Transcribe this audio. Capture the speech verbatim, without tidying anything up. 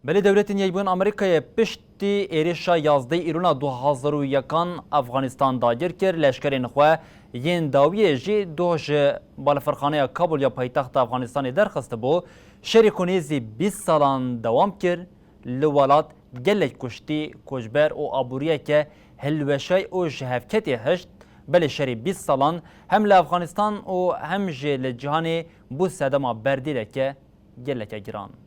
Belê Dewletên Yekbûyên Amerîkayê piştî êrişa yazdeh Îlona du hazar û yekan Efxanistan dagir kir, leşkerên xwe yên dawiyê jî doh ji balafirxaneya Kabul ya paytexta Efxanistanê derxistibû. Şerê ku nêzî bîst salan dewam kir, li welat gelek kuştî, koçber û aboriyeke hilweşay û ji hevketê hişt. Belê şerê bîst salan hem li Efxanistan û hem jî li cîhanê bû sedema berdêleke geleke giran.